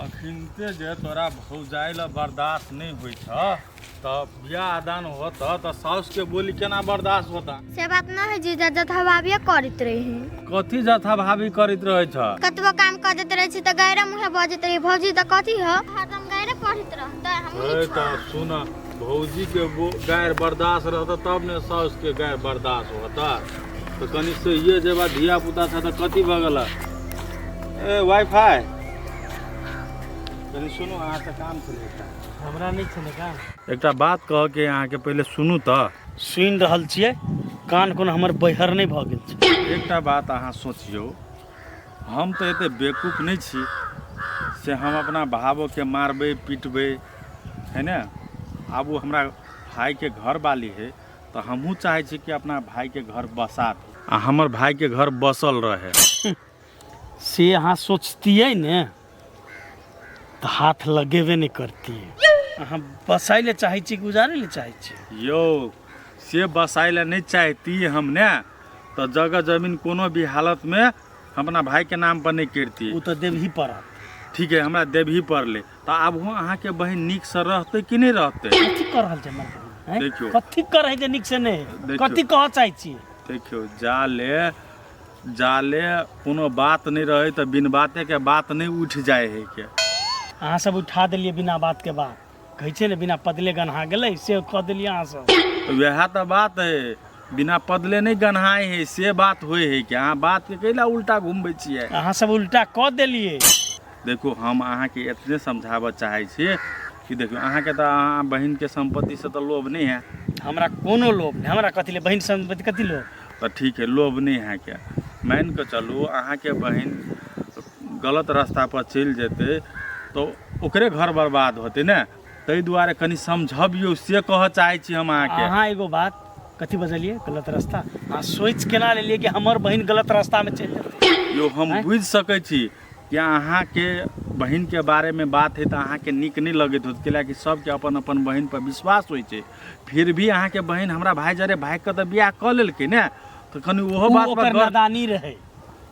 अखिनते जे तोरा भौजाइ लए बर्दाश्त नहि होइ छह तऽ बियाह दान होतऽ तऽ साउसके बोली केना बर्दाश्त होता? से बात न है जीजा, जथाभाविये करैत रही। कथी जथाभावी करैत रहै छह? कतबो काम कर देते रहे छी तऽ गैरे मुँहे बजैत रही। भौजी तऽ कथी ह, हरदम गैरे पढ़ैत रहतै। हम हे तऽ सुन, भौजीके गारि बर्दाश्त रहतऽ तब ने साउसके गारि बर्दाश्त होतऽ। तऽ कनि सहिए जेबा, धिया पुता छ तऽ कथी भऽ गेल? ए वाईफाई, कनि सुनू, अहाँसँ काम छलै एकटा। हमरा नहि छलै काम। एकटा बात कहऽके अहाँके, पहिले सुनू तऽ। सुनि रहल छियै, कान कोनो हमर बैहर नहि भऽ गेल छै। एकटा बात अहाँ सोचियौ, हम तऽ एते बेवकूफ नहि छी से हम अपना भावोके मारबै पिटबै, है ने? आब ओ हमरा भाइके घरवाली है, तऽ हमहूँ चाहै छी कि अपना भाइके घर बसाबी आ हमर भाइके घर बसल रहे। से अहाँ सोचतियै ने तऽ हाथ लगेबे नहि करतियै। अहाँ बसाइ लए चाहै छी कि उजाड़ै लए चाहै छी? यौ, से बसाइ लए नहि चाहती हम ने तऽ जगह जमीन कोनो भी हालतमे हम अपना भाइके नाम पर नहि करती। ओ तऽ देबही पड़त। ठीक है, हमरा देबही पड़लै तऽ आब हो अहाँके बहिन नीकसँ रहतै कि नहि रहतै? कथी कऽ रहल छै हमर बहिन, आँय? देखियौ। कथी करै जे नीक से नहि? देखियौ। कथी कहऽ चाहै छी? देखियौ, जाले जाले कोनो बात नहि रहै तऽ बिन बातेके बात नहि उठि जाइ है के। अहाँ सब उठा देलियै बिना बात के बात। कहै छै ने बिना पदले गन्हा गेलै, से कऽ देलियै अहाँ सब। वएह तऽ बात है, बिना पदले नहि गन्हाइ है से बात होइ है कि अहाँ बातके कैला उल्टा घुमबै छियै? अहाँ सब उल्टा कऽ देलियै। देखू, हम अहाँके एतने समझाबऽ चाहै छी कि देखियौ, अहाँके तऽ अहाँ बहिनके सम्पत्तिसँ तऽ लोभ नहि है। हमरा कोनो लोभ नहि। हमरा कथी ले बहिन सम्पत्ति, कथी लोभ? तऽ ठीक है, लोभ नहि है के मानि कऽ चलू अहाँके बहिन गलत रास्तापर चलि जेतै तऽ ओकरे घर बर्बाद होतै ने, ताहि दुआरे कनि समझबियौ से कहऽ चाहै छी हम अहाँके। अहाँ एगो बात कथी बजलियै, गलत रास्ता? अहाँ सोचि केना लेलियै कि हमर बहिन गलत रास्तामे चलि जेतै? यौ, हम बुझि सकै छी कि अहाँके बहिनके बारेमे बात है तऽ अहाँके नीक नहि लगैत होत, कैलाकि सबके अपन अपन बहिन पर विश्वास होइ छै। फिर भी अहाँके बहिन हमरा भाय जरे भागि कऽ तऽ बियाह कऽ लेलकै ने, तऽ कनि ओहो ओ बात पर ओकर गौर नादानी रहै,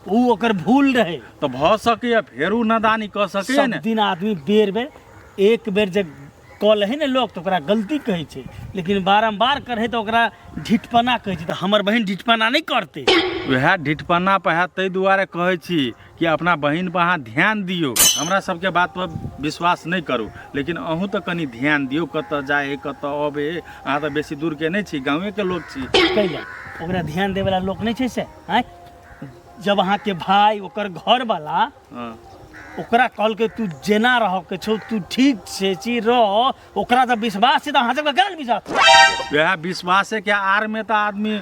ओ ओकर भूल रहै। तऽ भऽ सकैए फेर ओ नादानी कऽ सकैए सब ने। दिन आदमी बेर बेर, एक बेर जे कऽ लै है ने लोक तऽ ओकरा गलती कहै छै, लेकिन बारम्बार करै तऽ ओकरा ढिठपना कहै छै। तऽ हमर बहिन ढिठपना नहि करतै। वएह ढिठपना पर है, ताहि दुआरे कहै छी कि अपना बहिन पर अहाँ ध्यान दियौ। हमरा सबके बात पर विश्वास नहि करू, लेकिन अहूँ तऽ कनि ध्यान दियौ, कतऽ जाइ है कतऽ अबै है। अहाँ तऽ बेसी दूरके नहि छी, गाँवेके लोक छी। कैला ओकरा ध्यान देवला लोक नहि छै से? आँय, जब अहाँके भाय ओकर घरवाला ओकरा कहलकै तू जेना रहके छौ, तू ठीक से छी रह, ओकरा तऽ विश्वास छै, तऽ अहाँ सबके केना विश्वास छै? वएह विश्वासे के आड़ में तऽ आदमी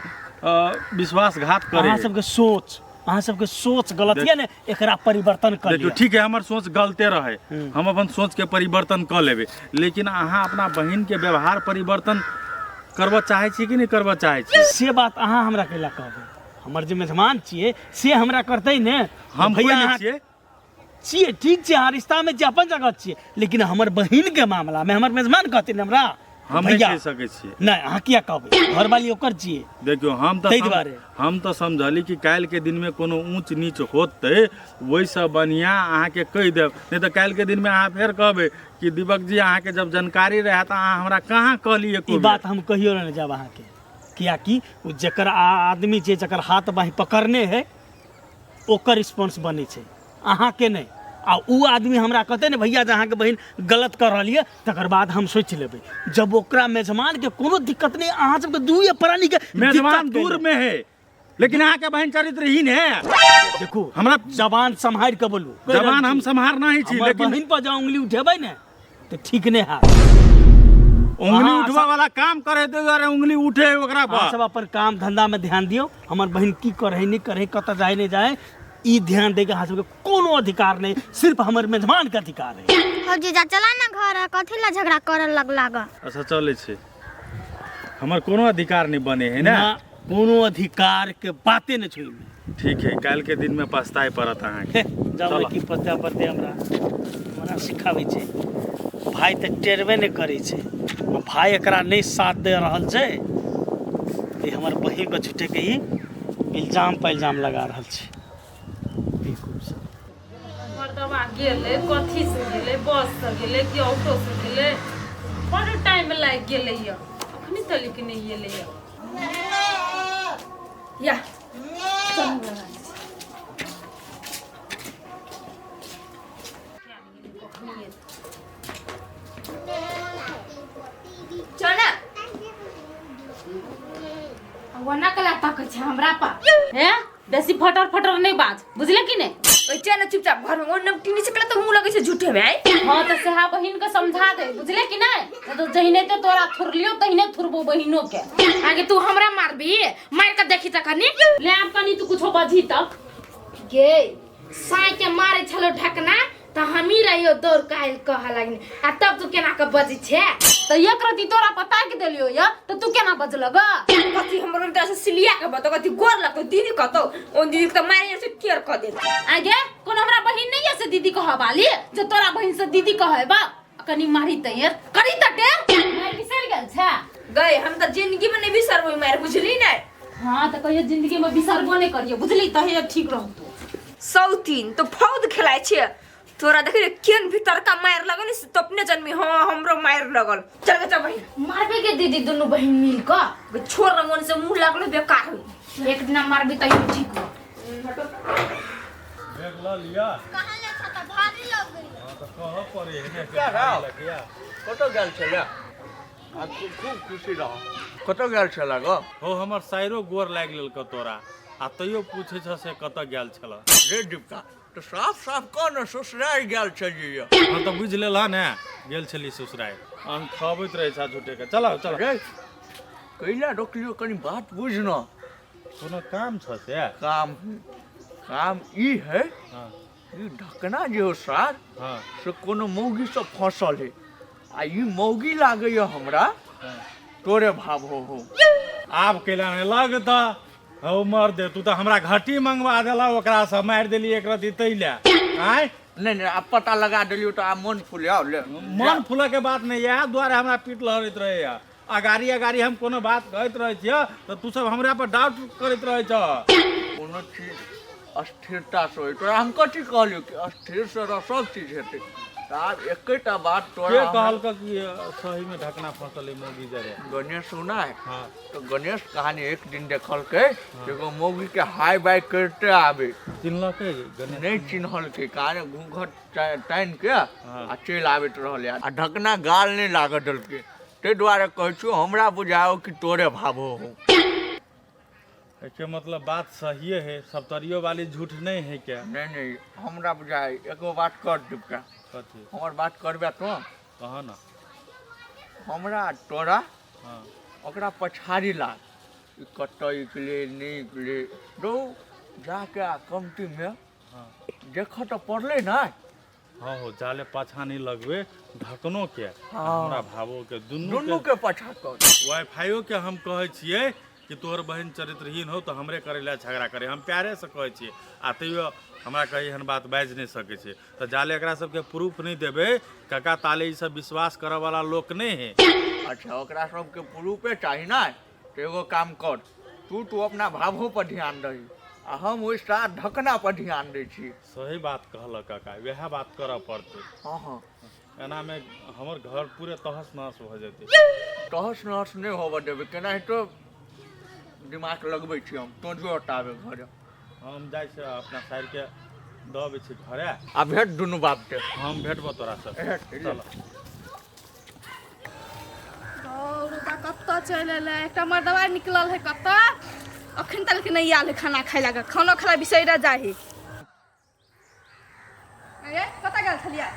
विश्वासघात करे। अहाँ सबके सोच गलत यऽ ने, एकरा परिवर्तन कर देखियौ लिअ। ठीक है, हमर सोच गलते रहे, हम अपन सोच के परिवर्तन कऽ लेबै, लेकिन अहाँ अपना बहिन के व्यवहार परिवर्तन करबऽ चाहै छी कि नहि करबऽ चाहै छी? से बात अहाँ हमरा कैला कहबै? हमर जे मेजमान छियै से हमरा करतै ने। हम भैया कोइ नहि अहाँ छियै। छियै, ठीक छै, अहाँ रिश्तामे छियै, अपन जगह छियै, लेकिन हमर बहिनके मामलामे हमर मेजमान कहथिन हमरा? हम नहि भैया कहि सकै छियै। नहि, अहाँ किया कहबै? घरवाली ओकर छियै। देखियौ, हम तऽ ताहि दुआरे। हम तऽ समझली कि काल्हिके दिनमे कोनो ऊँच नीच होतै, ओहिसँ बढ़िआँ अहाँके कहि देब, नहि तऽ काल्हिके दिनमे अहाँ फेर कहबै कि दीपक जी, अहाँके जब जानकारी रहए तऽ अहाँ हमरा कहाँ कहलियै एको ई बेर? बात हम कहियो नहि जायब अहाँके, कियाकि ओ जकर आदमी छै, जकर हाथ बाँहि पकड़ने है, ओकर रिस्पॉन्स बनै छै, अहाँके नहि। आ ओ आदमी हमरा कहतै ने भैया जे अहाँके बहिन गलत कऽ रहल यऽ, तकर बाद हम सोचि लेबै। जब ओकरा मेजबानके कोनो दिक्कत नहि, अहाँ सबके दुइए प्राणीके मेजबान दिक्कत दूर में है, लेकिन अहाँके बहिन चरित्रहीन है। देखू, हमरा जबान सम्हारि कऽ बोलू। जबान हम सम्हार नहीं छी, हमर लेकिन बहिन पर जँ उंगली उठेबै ने तऽ ठीक नहि हैत। उंगली अहाँ उठबा वाला काम करे ताहि दुआरे उंगली उठे है ओकरा अहाँ पर। सब अपन काम धंधा में ध्यान दियौ। हमर बहिन की करे नहि करे, कतऽ जाए नहि जाए, ई ध्यान दैके अहाँ सबके कोनो अधिकार नहि, सिर्फ हमर मेजबान के अधिकार है। हौ जीजा, चला ना घर, कथी ला झगड़ा करऽ लगला ग? अच्छा, चलै छै। हमर कोनो अधिकार नहीं बने है ने? ना, कोनो अधिकार के बाते नहि छै ओहिमे। ठीक है, काल्हि के दिन में पछताए पड़त अहाँके। जाउ। चलऽ। की पछता पड़तै हमरा? हमरा सिखाबै छै भाय, तऽ टेरबे नहि करै छै। आ भाय एकरा नहि साथ दे रहल छै, ई हमर बहिन पर झूठेके ई इल्जाम पर इल्जाम लगा रहल छै। बेवकूफ सब। मर्दबा गेलै कथी से गेलै बस से गेलै कि ऑटो से गेलै बड़ टाइम लागि गेलै यऽ अखनी तलिक नहि एलै यऽ या चलू लगा दै छी। चल ना ओना कला तकै छै हमरा पर हे बेसी फटर फटर नहि बाज बुझले कि नहि ओइ चल ना चुपचाप घर में ओन टीनी से तो मुंह लगै छै झूठे में आइ हाँ तऽ सेहा बहिन के समझा दे बुझले कि नहि नहीं तो जहिने ते तोरा थुरलियो तहिने थुरबो बहिनो के आगे तू हमरा मारबी मार के देखी त कनी ले आब कनी तू कुछो बजही तब गे साँय के मारे छलो ढकना त हमही रहियो दौड़ के आयल कह लगनी आ तब तू केना के बजै छे त एक रति तोरा पता के देलियो या त तू केना बजलग कथी हमर तरह से सिलिया के बताओ कथी गोर लगतो दीदी कतौ ओन दीदी के त मारे से केयर क देत आगे कोनो हमरा बहिन नहीं है से दीदी कहबाली जे तोरा बहिन से दीदी कहबा कनी मारी त यार करी त टेर मार बिसर गेल छे गए हम त जिंदगी में नहीं बिसरबो मार बुझली नै हाँ त कहियो जिंदगी में बिसरबो नहीं करियो बुझली त हे ठीक रहतो सौतीन तो फौद खेलाय छे तोरा देख रे केन भीतर का मार लगल ने से तो अपने जन्मी हाँ हमरो मार लगल चल गे चल बहिन मारबे के दीदी दुनू बहिन मिल के गे छोड़ ना मन से मुंह लागलो बेकार होई एक दिना मारबी तैयो ठीक हो बैग लऽ लिअ कहाँ ले छता भारी लग गई हँ तऽ कहऽ पड़े है ने क्या राव? कतऽ गेल छलै आ खूब खूब खुशी रह कतऽ गेल छलै गो हो हमर साइरो गोर लागि लेलकौ तोरा आ तैयो पूछै छह से कतऽ गेल छल रे डिपका तऽ साफ साफ कह ने ससुरारि गेल छलियै हँ तऽ बुझि लेलह ने गेल छली ससुरारि अनठबैत रहै छह झूठेके चलो चलो रे कैला रोकलियो कनी बात बुझ न कोनो काम छ से काम काम ई है हाँ ई ढकना जे हो सार हाँ से कोनो मौगी से फंसल है आ ई मौगी लागैया हमरा हाँ। तोरे भाव हो हो आब कैला नहि लगता हौ मर दे तू तऽ हमरा घटी मंगवा देला ओकरा से मारि देली एक रति तै ले आँय नहि नहि आब पता लगा देलियौ तऽ आब मन फुले आउ ले मन फूलऽ के बात नहि इएह दुआरे हमरा पीठ लहरैत रहैया अगाड़ी अगाड़ी हम कोनो बात कहैत रहै छियै तऽ तू सब हमरा पर डाउट करैत रहै छह कोनो चीज अस्थिरता से होइ तोरा हम कथी कहलियौ कि अस्थिर से रह सब चीज हेतै तऽ आब एकेटा बात के तोरा हमरा- कहलक कि सही में ढकना फंसल है मौगी जरे गणेश सुना है हाँ तऽ गणेश कहानी एक दिन देखलकै एगो मौगी के हाय बाय करिते आबे चिन्हलकै गणेश नहि चिन्हलकै कारण घूंघट तानि के आ चलि आबैत रहलै आ ढकना गाल नहि लागऽ देलकै ताहि दुआरे कहै छियौ हमरा बुझाओ कि तोरे भावो हो एके मतलब बात सहिए है सप्तरियो वाली झूठ नहीं है क्या नहीं नहीं हमरा बुझाइ एगो बात कर दिपका कथी हमर बात करबे तो कह ना हमरा आ तोरा हाँ ओकरा पछाड़ी लाग ई कतऽ निकले नहि निकले रौ जाके आ कमतीमे हाँ देखऽ तऽ पड़लै ने हाँ हो जाले पाछा नहीं लगबे ढकनो के आ हाँ। हमरा भावो के दुनू दुनू के के पाछा कर वाईफाइयो के हम कहै छियै कि तोहर बहिन चरित्रहीन हो तऽ हमरे करै लए झगड़ा करे हम प्यारे से कहै छियै आ तैयो हमरा कही एहन बात बाजि नहि सकै छै तऽ जाले एकरा सबके प्रूफ नहि देबै काका ताले ई सब विश्वास करऽ वाला लोक नहि है अच्छा ओकरा सबके प्रूफे चाही ने तऽ एगो काम कर तू तू अपना भावो पर ध्यान दही आ हम ओहि साथ ढकना पर ध्यान दै छी सही बात कहलक काका वएह बात करऽ पड़तै हँ हँ एनामे हमर घर पूरे तहस नहस भऽ जेतै तहस नहस नहि होबऽ देबै केनाहितो दिमाग लगबै छी हम तोजो हटाबै घरे हम जाइ छी अपना साइडके दऽ अबै छी घरे आ भेट दुनू बापके हम भेटबो तोरासँ चल रुपा कतऽ चलि एलै एकटा मर्दवा निकलल है कतऽ अखन तक नहि आयल है खाना खाय लए खानो खाय बिसरि जाइ है अरे कतऽ गेल छलियै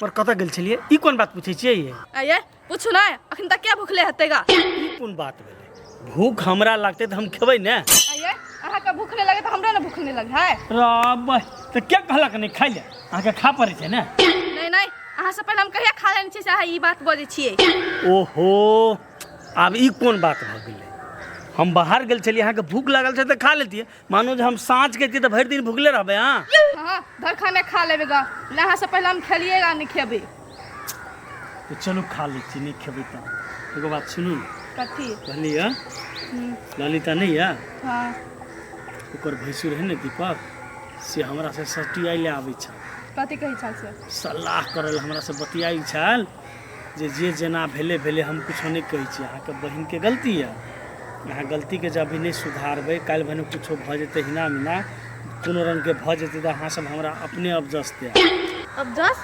पर कतऽ गेल छलियै ई कोन बात पूछै छियै ये अये पूछू नहि अखन तक क्या भूखले हेतै गा ई कोन बात भेलै भूख हमरा लागतै तऽ हम खेबै ने अये अहाँके भूख नहि लगे तऽ हमरा ने भूख नहि लगे है रब तऽ के कहलक नहि खाइ ले अहाँके खा पड़ै छै ने नहि नहि अहाँ से पहिले हम कहिया खा लेने छियै से अहाँ ई बात बजै छियै ओहो आब ई कोन बात भऽ गेलै हम बाहर गेल छलियै अहाँके भूख लागल छै तऽ खा लेतियै मानू जे हम साँझ के छियै तऽ भरि दिन भुखले रहबै अहाँ हाँ धर खाना खा लेबै गा नहि अहाँ से पहिले हम खेलिएगा नहि खेबै तऽ चलू खा लै छी नहि खेबै तऽ एगो बात सुनू ने कथी कहलियै ललिता नहि यऽ हाँ ओकर भैंसुर है ने दीपक से हमरा से सटियाइ लए आबै छल कथी कहै छल से? सलाह करल हमरा से बतियाइ छल जे जे जेना भेलै भेलै, हम कुछो नहि कहै छी। अहाँके बहिनके गलती यऽ, अहाँ गलतीके जब अभी नहि सुधारबै, काल्हि भने कुछो भऽ जेतै, हिना मिना कोनो रङ्गके भऽ जेतै तऽ अहाँ सब हमरा अपने अफजस देब। अफजस?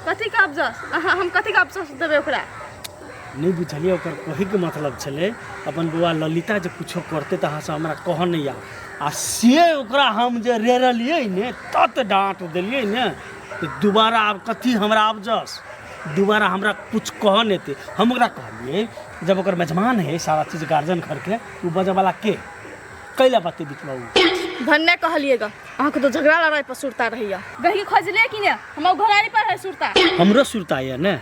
कथी के अफजस? अहाँ हम कथी के अफसोस देबै ओकरा? नहि बुझलियै, ओकर कहैके मतलब छलै अपन बौआ ललिता जे कुछो करतै तऽ अहाँसँ हमरा कहऽ नहि आब। आ से ओकरा हम जे रेरलियै ने, तत डाँट देलियै ने जे दोबारा आब कथी हमरा अफजस, दोबारा हमरा कुछ कहऽ नहि एतै। हम ओकरा कहलियै जब ओकर मेजमान है, सारा चीज गार्जियन घरके, ओ बजऽवला के कैला बाते बीचमे ओ धन्य कहलिए ग, अहाँके तो झगड़ा लड़ाई पर सुरता रहैया। गही खोजले कि ने हमर घरारी पर है सुरता। हमरो सुरता यऽ ने,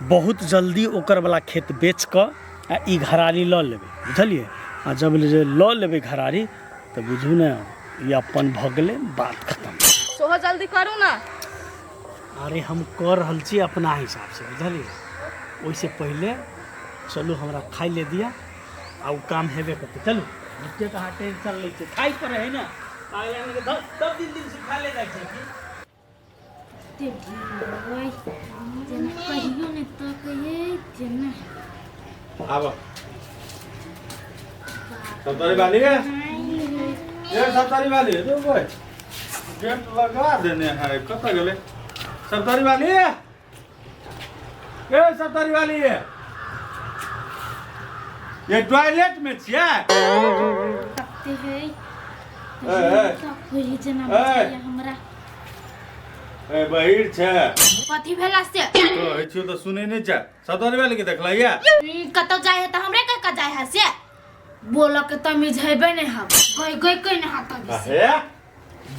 बहुत जल्दी ओकर वाला खेत बेच कऽ आ ई घरारी लऽ लेबै, बुझलियै? आ जब जे लऽ लेबै घरारी तऽ बुझू ने ई अपन भऽ गेलै, बात खतम। सोहो जल्दी करू ने। अरे हम कऽ रहल छी अपना हिसाबसँ, बुझलियै? ओहिसँ पहिले चलू हमरा खाइ ले दिअ आ ओ काम हेबे करतै। चलू, झूठे कहाँ टेंशन लै छै, खाइ पर है ने तब दिन दिन सुखा ले जाइ छै की। कते ढेर जेना कहियो नहि तकै जेना। आब सप्तरी वाली है ये, सप्तरी वाली है तो भाई गेट लगा देने है, कत गेले सप्तरी वाली है? ए सप्तरी वाली है, ये टॉयलेट में छियै? कते है ए, ए। तक जेना ए। बुझाइए हमरा। ए बहिर छै। कथी भेला से? कहै छियौ तऽ सुनै नहि छै। सप्तरी वाली के देखलहिया? कतौ जाइ है तऽ हमरे कह के जाइ है से? बोलऽ के तमीज हेबे नहि हम गई गई कहि नहि हाथ तमीज से।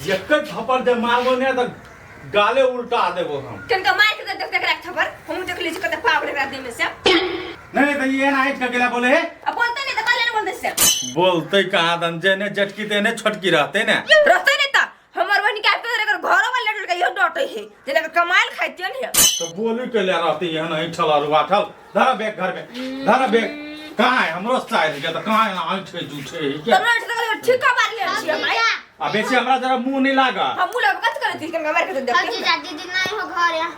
हे एके थप्पड़ जे मारबो ने तऽ गाले उल्टा देबो हम। कनका मार के देख देख राख थप्पड़, हम देख ली कते पावर एकरा देह में से। नहीं नहीं तऽ ई एना हटि कऽ गेला बोले हे। अब बोलते नहीं तऽ कल नहीं बोलते से। बोलते कहाँ दन, जेने जटकी तेने छोटकी रहते ने। रहते नहीं तऽ हमर बहन के आबि एकर घरो वाला लड़का इहो डटे है जेना के कमाल खाइते ने। तो बोली के ले रहती एहन ऐठल और वाठल। धरा बैग घर में, धरा बैग कहाँ है? हमरो साइड के तो कहाँ है? ऐठे जूठे है क्या? तब ना ठीक का बात ले छी हम आई। आ बेसी हमरा जरा मुंह नहीं लागा। हम मुंह लगा कत करती कनका मार के तो देख। जीजा दीदी नहीं हो घर या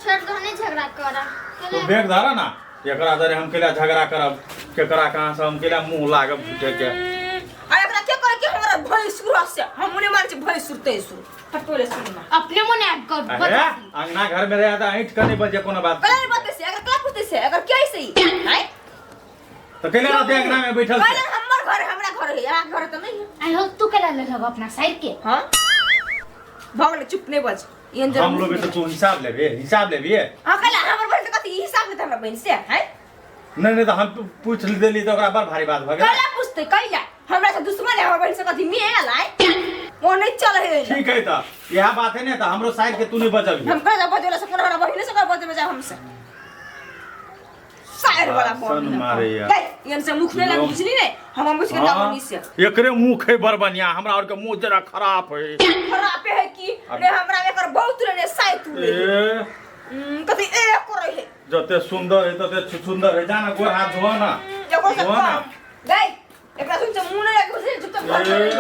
छोड़ दो, नहीं झगड़ा करा। तो बैग धरा ना, एकरा जरे हम केला झगड़ा करब, केकरा कहाँ से हम केला मुंह लागब झूठे के। आ एकरा के करे कि हमरा भैंसुर से हम ने मार छी भैंसुर तैसुर हटोले सुन ना। अपने मने आबि कऽ अरे बजै। अंगना घर में रहे त ऐठ के नहीं बजे कोनो बात। कल बात से अगर का पूछते से अगर क्या सही आय तो केला रहते अंगना में बैठल कल से। हमर घर हमरा घर है, यहाँ घर तो नहीं है। आई हो तू केला लेलक अपना साइड के? हां भगले चुप नहीं बज एहन जरूर हम लोग तो तू हिसाब लेबे, हिसाब लेबी। हां कल हमर बहन से कथी हिसाब लेते हमरा बहन से है? नहीं नहीं तो हम पूछ देली तो ओकरा बड़ भारी बात भ गेल। कला पूछते कैला हमरा से दुश्मन है हमर बहन से कथी मेल आय ओ नहीं चल है। ठीक है त यह बात है ने त हमरो साइड के तू नहीं बजबी। हम कला बजला से हमरा बहन से बजबे जा हमसे सायर वाला सन मारे यार। गई एहन से मुख नहीं लग बुझली ने हम बुझ के हाँ, दामनी से। एकरे मुख है बड़ बढ़िया, हमरा और के मुंह जरा खराब है। खराब है कि ने हमरा एकर बहुत रे साय तू रे। ए कथी ए करे है जते सुंदर है तते सुंदर है, जाना गोर हाथ धो ना। एकर से धो ना। गई एकरा सुन से मुंह नहीं लग बुझली चुपचाप घर ए, में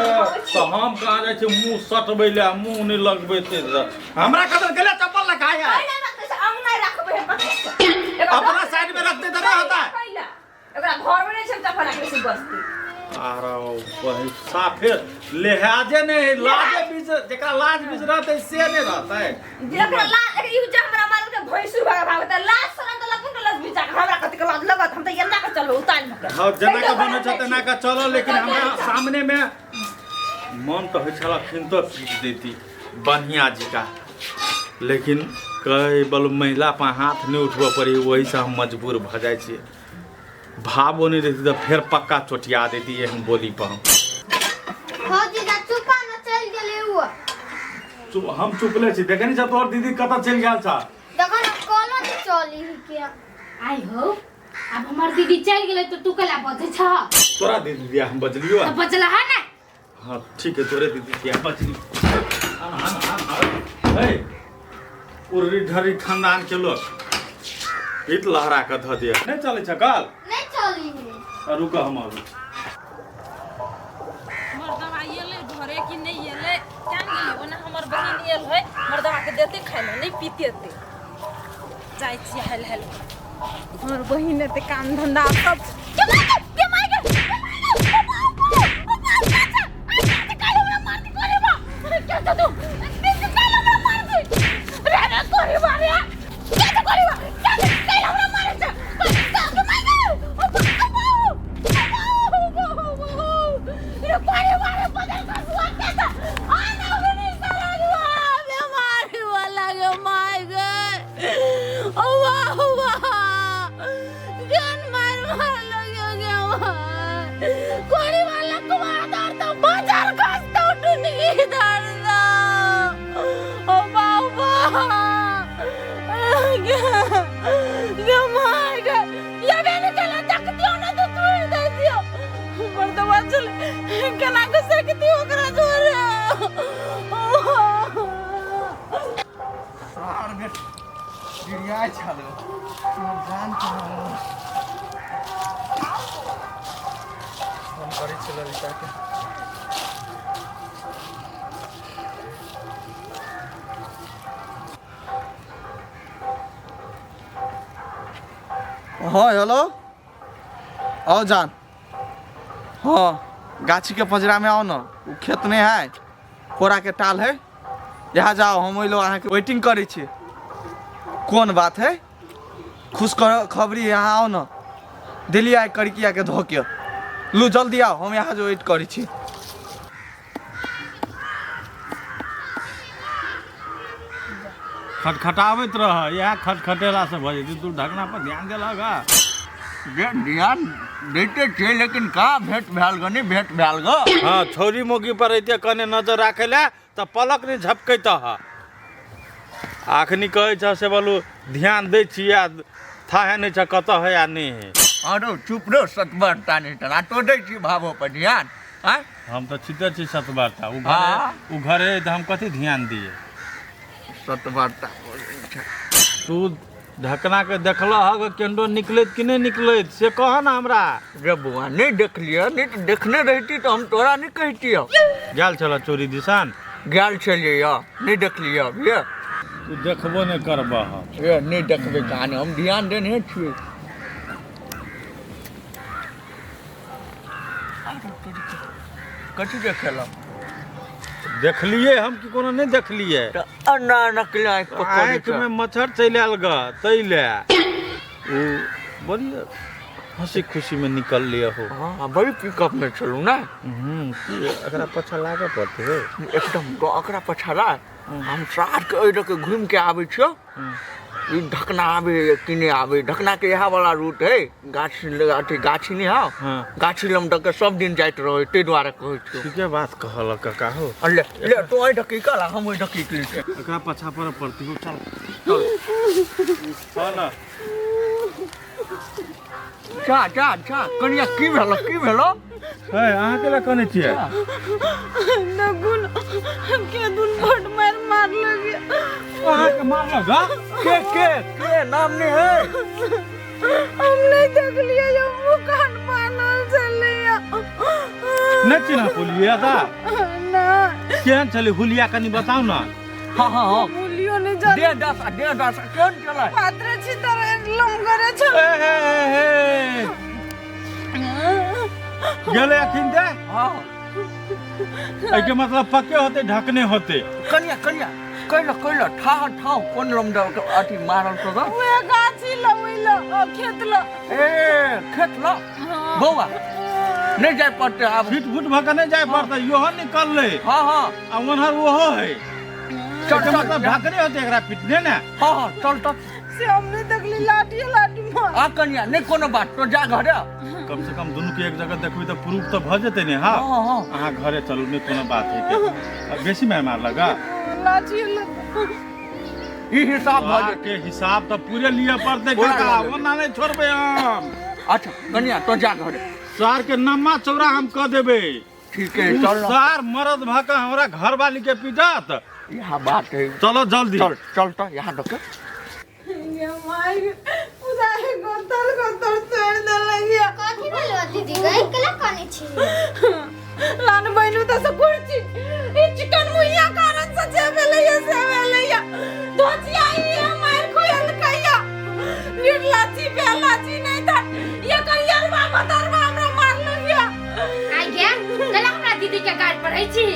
तो हम कहाँ जाइ छी मुंह सटबै ले मुंह नहीं लगबै ते हमरा कदर गेले चप्पल लगाया है। कैला रखते से अंगना रखबे है कथी अपना साइड में रखते तो ना होता है। कैला एकरा घर में नहीं छै चप्पल रखले से बसती। अरे वही साफे लिहाजे नहीं, लाजे बीच जेकरा लाज बीच रहते से नहीं रहते। जेकरा लाज ई जे हमरा मारल के भैंसुर भाग भागत लाज शरम त लगबे के लाज बीच हमरा कथि के लाज लगत, हम त एना के चलो उतान के। हाँ जेना के बनै छै तेना के चलो, लेकिन हमरा सामने में मन तो होइ छल अखन तो पीट देती बढ़िया जी का, लेकिन कई बल महिला पर हाथ नहीं उठबऽ पड़ी, वही से हम मजबूर भऽ जाइ छियै। भावो नहीं रहती तो फिर पक्का चोटिया देती एहन बोली पर हम। हो जीजा चुपा न चल गेलै उ। चुप हम चुपले छी, देखै नहीं छ तोहर दीदी कतऽ चलि गेल छ? देखो न कोनो नहीं चली है के। आई हो अब हमर दीदी चल गेलै तो तू केला बजै छ? तोरा दीदी दिया हम बजलियो। त बजला है ना? हाँ ठीक है तोरे दीदी दिया बजली। हाँ हाँ हाँ हाँ ए उर्री ढरी खानदान के लोग इत लहरा के धऽ दिया। नहीं चलै छ कल? नहीं चली है। रुक हम आबू। हमर दवाई एलै घरे कि नहीं एलै जान गेली, ओना हमर बहिन एल है मर्दवा के देते खाइ लए नहि पीते ते जाइ छियै हेल हेल हमर बहिन एते काम धंधा सब के मार के, के मार के, के मार के, केना के सकती ओकरा जोरे। सार में डिरियाइ छल जान के फोन करै छी ललिता के। हाँ हेलो, आओ जान। हाँ गाछी के पजरा में आओ न, उ खेत नहीं है, कोरा के टाल है, यहाँ जाओ, हम लोग अहाँ के वेटिंग करै छी। कौन बात है, खुश कर खबरी, यहाँ आओ न, दिल्ली आए कड़किया के धोके लू, जल्दी आओ, हम यहाँ जो वेट करै छी। खटखटाबैत रह, इएह खटखटेला से भऽ जेतै। तू ढकना पर ध्यान देलक हँ? ध्यान दैते छियै, लेकिन कहाँ भेंट भेल ग, नहि भेंट भेल ग। हाँ छौरी मौगी पर अइते कने नजर राखै लए तऽ पलक नहि झपकैत ह। अखनी कहै छ से बोलू ध्यान दै छी आ थाहे नहि छ कतऽ है आ नहि है। अरे चुप रहो, सतबरता नहि तना तो दै छी भावो पर ध्यान। आँय हम तऽ छिते छी सतबरता, उ घरे उ घरे तऽ हम कथी ध्यान दिए। सतबरता तू ढकना के देखल हग केंडो निकलैत कि नहि निकलैत से कह ना हमरा। रे बौआ नहीं देखलियै, नहीं तो देखने रहती तो हम तोरा नहीं कहतियौ। गेल छल चोरी दिसान? गेल छलियै, नहीं देखलियै अभी। तू देखबो नहीं करबह। ए नहीं देखबै कहानी, हम ध्यान देने छियै। कथी देखेलौ? देखलियै हम कि कोनो नहीं देखलियै। अन्ना नकली आँखि पकड़ि आँखि में मच्छर चलि आयल ग तै ले उ बड़ी हंसी खुशी में निकल लिय हो। हाँ बड़ी पिकअप में चलू ना। एकरा पाछा लागऽ पड़तै हो एकदम। तो एकरा पाछा लाग, हम सार के ओहि के घूमि के आबै छियौ। ई ढकना आबै कि नहि आबै, ढकना के इएह वाला रूट है, गाछी अथी गाछी नहीं हौ, गाछी लम दऽ के सब दिन जाइत रहै, ताहि दुआरे कहै छियौ। ठीके बात कहलक काका हो। ले ले तू एहि ढकी कल, हम ओहि ढकी के। एकरा पाछा पर पड़तै हो, चल चल चल ना। जा जा जा कनिया की भेलो, की भेलो? है अहाँ के ला कने छियै? नगुन के दुन बड मार मारलक। अहाँ के मारलक? के के के नाम नहीं है? हम नहीं देखलियै, हम मुँह कान बान्हल छलैया। नहीं चिन्ह पुलिया दा? ना। केहन छलै हुलिया कनी बताउ ना। हाँ हाँ हाँ हुलियो नहीं जान। डेढ़ दस केहन छलै? पात्र छी तर लमगरे छलै। हे हे हे गेलै अखिन दे। हाँ एहिके मतलब पक्के होते ढकने होते। कनिया कनिया कैला कैला ठाह ठाह कोन लमडा अथी मारल तो ग? उहे गाछी ल ओइ ल खेत ल। ए खेत ल बौआ नहीं जाय पड़तै आब। फिट फुट भऽ के नहीं जाय पड़तै, इहो निकललै। हाँ हाँ आ ओनहर ओहो है। चल चल मतलब ढकने होते एकरा पिटने ने। हाँ हाँ चल चल। से हम नहीं देखली, लाठी लाठी मार। आ कनिया नहीं कोनो बात, तो जा घरे। कम से कम दुनू के एक जगह देखबी तऽ प्रूफ तऽ भऽ जेतै ने। हाँ हाँ अहाँ घरे चलू, नहीं कोनो बात है के। बेसी मार मारलक? लाठी ई हिसाब भऽ जेतै। के हिसाब तऽ पूरे लिअ पड़तै काका, ओना नहीं छोड़बै हम। अच्छा कनिया तो जा घरे। सार के नम्मा चौड़ा हम कऽ देबै। ठीक है चल। सार मरद भऽ कऽ हमरा घरवाली के पीटत, यहाँ बात है। चलो जल्दी चल चल तो यहाँ डॉक्टर। ये माय पूरा गोतर गोतर तोड़ देलक। कथी भेलो दीदी गई केला कने छी? लान बहिन त से कुर्ची ई चिकन मुइया कारण से जे भेलैया से भेलैया। चाची बेला छी नहीं त ये करियरवा भतरवा हमरा मारलक या। आइ गे, कला हमरा दीदी के गाड़ पढ़ै छी।